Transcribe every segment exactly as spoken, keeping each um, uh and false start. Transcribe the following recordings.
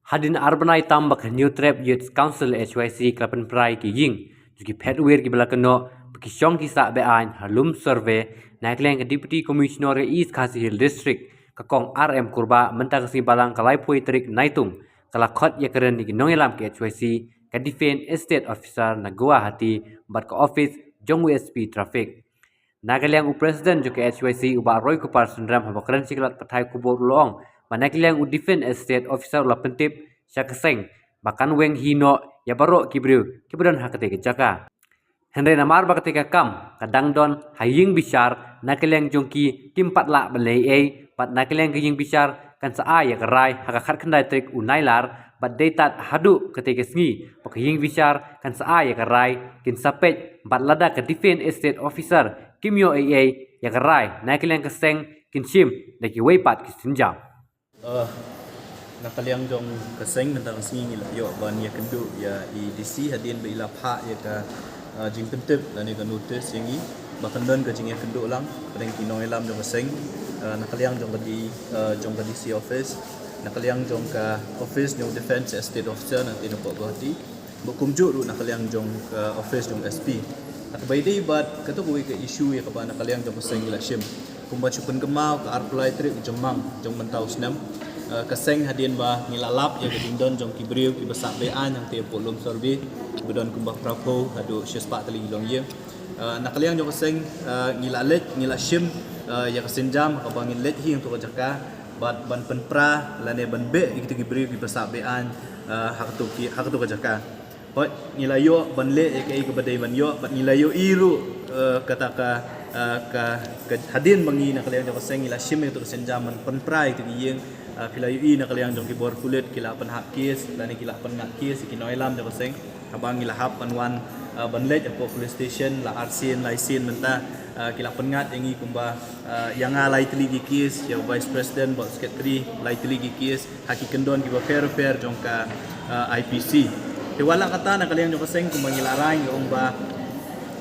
Hadien ar bnai tam ba ka Hynñiewtrep Youth Council, H Y C, ka la pynpra ïa ki ïing jong ki phet wir kiba la kynnoh ba ki shong ki sah be-aiñ ha Lumsurvey, na ka liang ka Deputy Commissioner ka East Khasi Hills District, ka Kong R M Kurbah, mynta ka sngi Balang ka laiphew tarik Naitung, ka la khot ïakren ïa ki nongïalam ka H Y C, ka Defence Estate Officer na Guwahati bad ka office jong u S P Traffic. Na ka liang u President jong ka H Y C, u Bah Roykupar Shyndram, haba kren sha ki lad pathai khubor u la ong ba na ka liang u Defence Estate Officer u la pyntip sha ka seng ba kan weng hi noh ïa baroh ki briew kiba don ha katei ka jaka. Hynrei namar ba katei ka kam ka dang don ha ïing bishar, na ka liang jong ki kim pat lah ban leh ei, bad na ka liang ka ïing bishar kan sa ai ïa ka rai ha ka khatkhyndai tarik u Nailar, bad dei tad haduh katei ka sngi ba ka ïing bishar kan sa ai ïa ka rai, kin sa peit bad lada ka Defence Estate Officer kim ïoh ei ei ïa ka rai, na ka liang ka seng kin shim da kiwei pat ki sienjam. Eh, na ka liang jong ka seng mynta ka sngi ngi la ïoh ban ïakynduh ïa i D C hadien ba i la phah ïa ka, eh, jingpyntip lane ka notice ïa ngi ba kan don ka jingïakynduh lang hapdeng ki nongïalam jong ka seng, eh, na ka liang jong ka D, eh, jong ka D C office, na ka liang jong ka office jong Defence Estate Officer na tei na pdeng Guwahati, bad kumjuh ruh na ka liang jong ka office jong S P. Haba ïadei bad kato kawei ka issue ïa kaba na ka liang jong ka seng ngi la shim, kumba shu pynkynmaw, ka arphew lai tarik Jymmang jong mynta u snem, eh, ka seng hadien ba ngi la lap ïa ka jingdon jong ki briew kiba sah be-aiñ hangtei hapoh Lumsurvey, kiba don kumba phraphew haduh shispah tylli ki longïing. Eh, na ka liang jong ka seng, eh, ngi la leit, ngi la shim, eh, ïa ka sienjam kaba ngin leit hi hangto ka jaka bad ban pynpra lane ban beh ïa kito ki briew kiba sah be-aiñ, eh, ha kato ki, ha kato ka jaka. Hooid, ngi la ïoh ban leh ïa kaei kaba dei ban ïoh, bad ngi la ïohi ruh, eh, kata ka, eh, ka, ka hadien ba ngi na ka liang jong ka seng ngi la shim ïa kato ka sienjam ban pynpra ïa kato ka ïing, eh, phi la ïohi na ka liang jong ki bor pulit ki la pynhap case lane ki la pynngat case ïa ki nongïalam jong ka seng. Haba ngi la hap ban wan, eh, ban leit hapoh police station la arsien laisien mynta, eh, ki la pynngat ïa ngi kumba, eh, ïa nga lai tylli ki case, ïa u Vice President bad Secretary lai tylli ki case ha ki kyndon kiba pher pher jong ka, eh, I P C. Te wat la kata na ka liang jong ka seng kumba ngi la raiñ ngi ong ba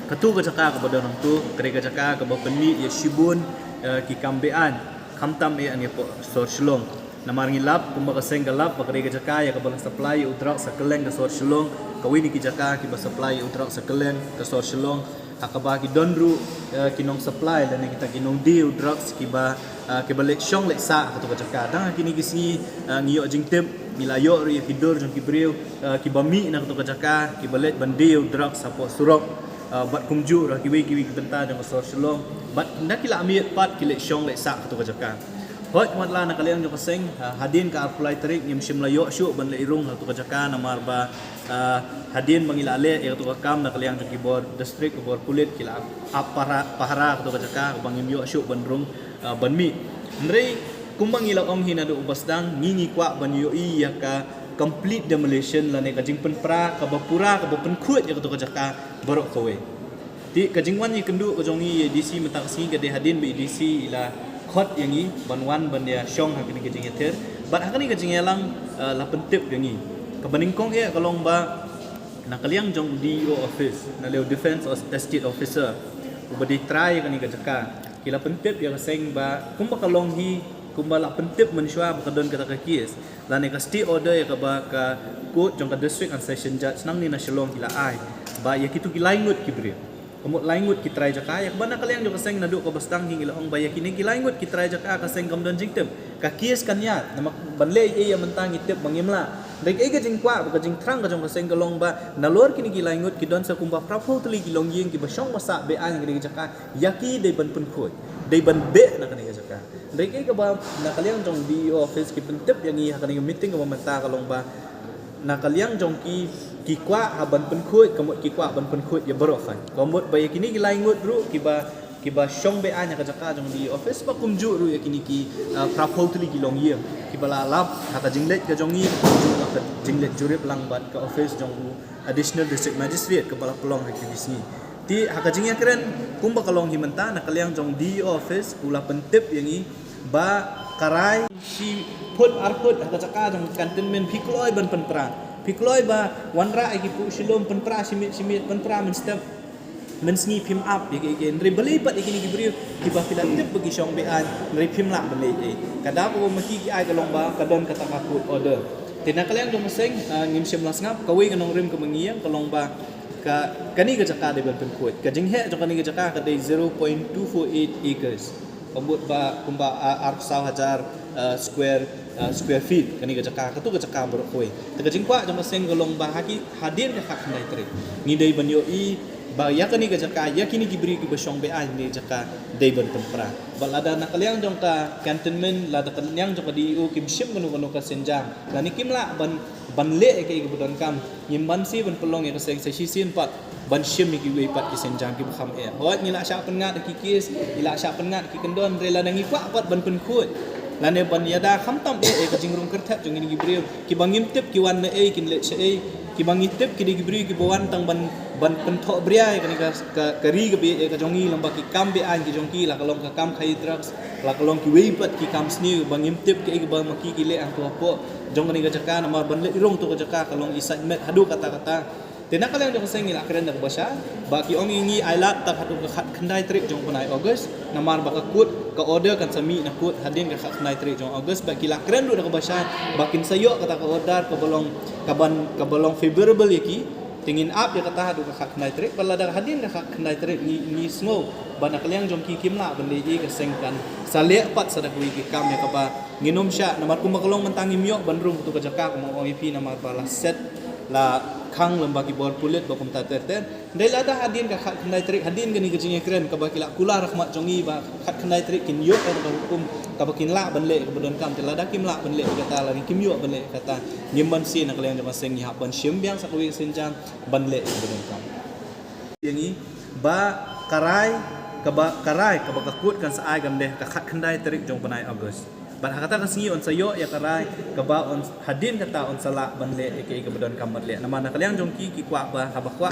kato ka jaka kaba don hangto ka dei ka jaka kaba pynmih ïa shibun, eh, ki kam be-aiñ, khamtam eh hangne hapoh sor Shillong. Namar ngi lap, kumba ka seng ka lap, ba ka dei ka jaka ïa kaba la supply ïa u drugs ha kylleng ka sor Shillong, kawei na ki jaka kiba supply ïa u drugs ha kylleng ka sor Shillong, ha kaba ki don ruh, eh, ki nong supply lane kita ki nongdie u drugs kiba, eh, kiba leit shong leit sah ha kato ka jaka. Dang ha kine ki sngi, eh, ngi ïoh jingtip, ngi la ïoh ruh ïa ki dur jong ki briew, eh, kiba mih na kato ka jaka, kiba leit ban die u drugs hapoh surok, eh, bad kumjuh ruh ha kiwei kiwei ki bynta jong ka sor Shillong, bad na ki la miet pat ki leit shong leit sah ha kato ka jaka. Hooid, wat la na ka liang jong ka seng, ha, hadien ka arphew lai tarik ngim shym la ïoh shuh ban leit rung ha kato ka jaka namar ba, ah, hadien ba ngi la leh ïa kato ka kam na ka liang jong ki bor district, ki bor pulit ki la ap pahara, pahara ha kato ka jaka, ba ngim ïoh shuh ban rung, ah, ban mih. Hynrei kumba ngi la ong hi naduh uba sdang, ngi ngi kwah ban ïohi ïa ka complete demolition lane ka jingpynpra kaba pura kaba pynkhuid ïa kato ka jaka baroh kawei. Te ka jingwan ïakynduh ka jong ngi ïa i D C mynta ka sngi ka dei hadien ba i D C i la khot ïa ngi ban wan ban ïa shong ha kane ka jingïathir. Bad ha kane ka jingïalang, eh, la pyntip ïa ngi. Kaba nyngkong eh ka long ba na ka liang jong u D E O office, na liang u Defence Os-, Estate Officer, uba dei trai ïa kane ka jaka, ki la pyntip ïa ka seng ba kumba ka long hi, kumba la pyntip mynshuwa ba ka don kata ka case lane ka stay order ïa kaba ka court jong ka District and Session Judge nangne na Shillong ki la ai, ba ïa kito ki lai ngut ki briew, ka mut lai ngut ki trai jaka, ïa kaba na ka liang jong ka seng naduh kaba sdang hi ngi la ong ba ïa kine ki lai ngut ki trai jaka ka seng kam don jingtip. Ka case kan ïaid, namar ban leh ei ei ïa mynta ngi tip ba ngim lah. Hynrei kaei ka jingkwah bad ka jingthrang ka jong ka seng ka long ba nalor kine ki lai ngut ki don sa kumba phraphew tylli ki longïing kiba shong ba sah be-aiñ ha kine ki jaka, ïa ki dei ban pynkhuid, dei ban beh na kane ka jaka. Hynrei kaei kaba na ka liang jong D E O office ki pyntip ïa ngi ha kane ka meeting kaba mynta ka long ba na ka liang jong ki, ki kwah ha ban pynkhuid, ka mut ki kwah ban pynkhuid ïa baroh kan. Ka mut ba ïa kine ki lai ngut ruh kiba, kiba shong be-aiñ ha ka jaka jong D E O office, bad kumjuh ruh ïa kine ki, ah, phraphew tylli ki longïing kiba la lap ha ka jingleit ka jong ngi, kumjuh ha ka jingleit jurip lang bad ka office jong u Additional District Magistrate kaba la pynlong ha kine ki sngi. Te ha ka jingïakren kumba ka long hi mynta, na ka liang jong D E O office u la pyntip ïa ngi ba ka rai shi phut ar phut ha ka jaka jong cantonment phi kloi ban pynpra. Phi kloi ba wanrah ïa ki puh shi lum, pynpra shi miet shi miet, pynpra mynstep mynsngi, phim ap ïa kiei kiei. Hynrei balei pat ïa kine ki briew kiba phi la tip ba ki shong be-aiñ, hynrei phim lah ban leh ei ei? Ka daw kaba ma ki ki ai ka long ba ka don kata ka court order. Te na ka liang jong ka seng, ah, ngim shym la sngap, kawei ka nongrim kaba ngi ïeng ka long ba ka, kane ka jaka dei ban pynkhuid. Ka jingheh jong kane ka jaka ka dei zero point two four eight acres. Ka mut ba kumba, ah, arphew saw hajar, ah, square, ah, square feet kane ka jaka, katu ka jaka baroh kawei. Te ka jingkwah jong ka seng ka long ba ha ki, hadien ka khatkhyndai tarik ngi dei ban ïohi ba ïa kane ka jaka, ïa kine ki briew kiba shong beaiñ kane ka jaka dei ban pynpra. Bad lada na ka liang jong ka cantonment, lada ka liang jong ka D E O kim shim kano kano ka sienjam, lane kim lah ban, ban leh ïa kaei kaba donkam, ngim banse ban pynlong ïa ka seng sa shisien pat ban shim ïa kiwei pat ki sienjam kiba kham eh. Hooid, ngi la shah pynngat ïa ki case, ngi la shah pynngat ïa ki kyndon, hynrei lada ngi kwah pat ban pynkhuid lane ban ïada khamtam eh ïa ka jingrung kyrthep jong kine ki briew kiba ngim tip ki wan naei, kin leit shaei, kiba ngi tip ki dei ki briew kiba wan tang ban, ban pynthoh bria ïa kane ka, ka, ka ri ka baieit ka jong ngi lyngba ki kam beaiñ ki jong ki, la ka long ka kam khaii drugs, la ka long kiwei pat ki kam sniew ba ngim tip kiei kiba ma ki ki leh hangto hapoh jong kane ka jaka. Namar ban leit rung to ka jaka ka long i sait met haduh katta katta. Te na ka liang jong ka seng ngi la kren da kaba shai ba ki ong ïa ngi ai lad tang haduh ka khatkhyndai tarik jong u bnai August, namar ba ka court, ka order kan sa mih na court hadien ka khatkhyndai tarik jong August. Bad ki la kren ruh da kaba shai ba kin sa ïoh kata ka order kaba long, kaban, kaba long favorable ïa ki. Te ngin ap ïa kata haduh ka khatkhyndai tarik, bad lada hadien ka khatkhyndai tarik ngi, ngi sngew ba na ka liang jong ki kim lah ban leh ei, ka seng kan sa leh pat sa da kawei ki kam ïa kaba ngin ym shah, namar kumba ka long mynta ngim ïoh ban rung katu ka jaka, kumba ong ïa phi, namar ba la set, la khang lyngba ki bor pulit bad kumta ter ter. Hynrei lada hadien ka khatkhyndai tarik, hadien kane ka jingïakren kaba ki la kular ha khmat jong ngi ba khatkhyndai tarik kin ïoh kata ka hukum kaba kin lah ban leh kaba donkam, te lada kim lah ban leh kata, lane kim ïoh ban leh kata, ngim banse na ka liang jong ka seng ngi hap ban shim biang sa kawei ka sienjam ban leh kaba donkam. Ïa ngi ba ka rai, kaba, ka rai kaba ka court kan sa ai kan dei ka khatkhyndai tarik jong u bnai August. Bad ha kata ka sngi yn sa ïoh ïa ka rai kaba yn, hadien kata yn sa lah ban leh ïa kaei kaba donkam ban leh. Namar na ka liang jong ki, ki kwah ba haba kwah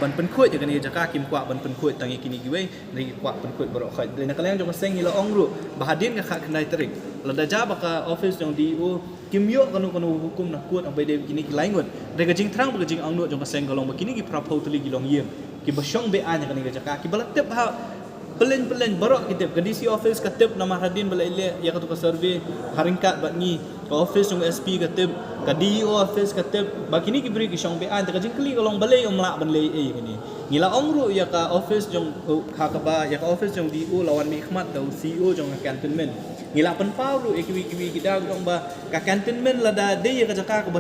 ban pynkhuid ïa kane ka jaka, kim kwah ban pynkhuid tang ïa kine kiwei, hynrei ki kwah pynkhuid baroh khoit. Hynrei na ka liang jong ka seng ngi la ong ruh ba hadien ka khatkhyndai tarik, lada jia ba ka office jong D E O kim ïoh kano kano hukum na court haba ïadei bad kine ki lai ngut, hynrei ka jingthrang bad ka jingangnud jong ka seng ka long ba kine ki phra phew tylli ki longïing kiba shong beaiñ ha kane ka jaka, kiba la tip ha pyllein pyllein, baroh ki tip. Ka D C office ka tip namar hadien ba la leh ïa katu ka survey ha ryngkat bad ngi. Ka office jong u S P ka tip, ka D E O office ka tip ba kine ki briew ki shong beaiñ. Te ka jingkylli ka long balei ym lah ban leh ei kane. Ngi la ong ruh ïa ka office jong, uh, ha kaba ïa ka office jong D E O la wan mihkhmat da u C E O jong ka cantonment. Ngi la pynpaw ruh ïa kiwei kiwei ki daw, ki ong ba ka cantonment lada dei ïa ka jaka kaba